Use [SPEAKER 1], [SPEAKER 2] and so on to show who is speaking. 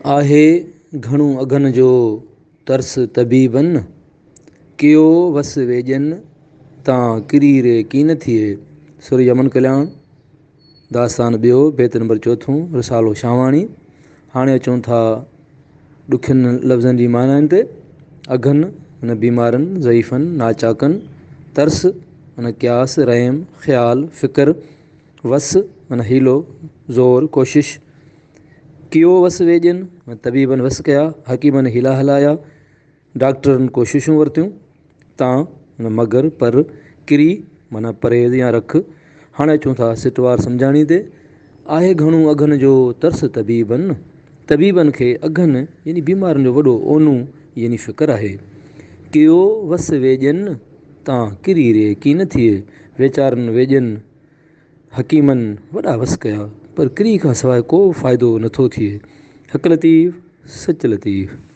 [SPEAKER 1] آهي گهڻو اگهن جو ترس طبيبن، ڪيو وس ويڄن تان ڪري ري ڪين ٿئي. سر يمن ڪلياڻ، داستان ٻيو، بيت نمبر چوٿون، رسالو شاهواڻي. هاڻي اچون ٿا ڏکين لفظن جي معنائن تي. اگهن، معنيٰ بيمارن، ضعيفن، ناچاڪن. ترس، معنيٰ قياس، رحم، خيال، فڪر. وس، معنيٰ حيلو، زور، ڪوشش. ڪيو وس ويڄن، طبيبن وس ڪيا، حڪيمن حيلا هلايا، ڊاڪٽرن ڪوششون ورتيون، تان، معنيٰ مگر، پر، ڪري، معنيٰ پرهيز يا رک. هاڻي اچون ٿا سٽوار سمجهاڻي تي. آهي گهڻو اگهن جو ترس طبيبن، طبيبن کي اگهن يعني بيمارن جو وڏو اونو يعني فڪر آهي. ڪيو وس ويڄن، تان ڪري ري ڪين ٿئي، ويچارن ويڄن حڪيمن وڏا وس ڪيا، پر ڪري کان سواء ڪو فائدو نٿو ٿئي. حق لطيف، سچ لطيف.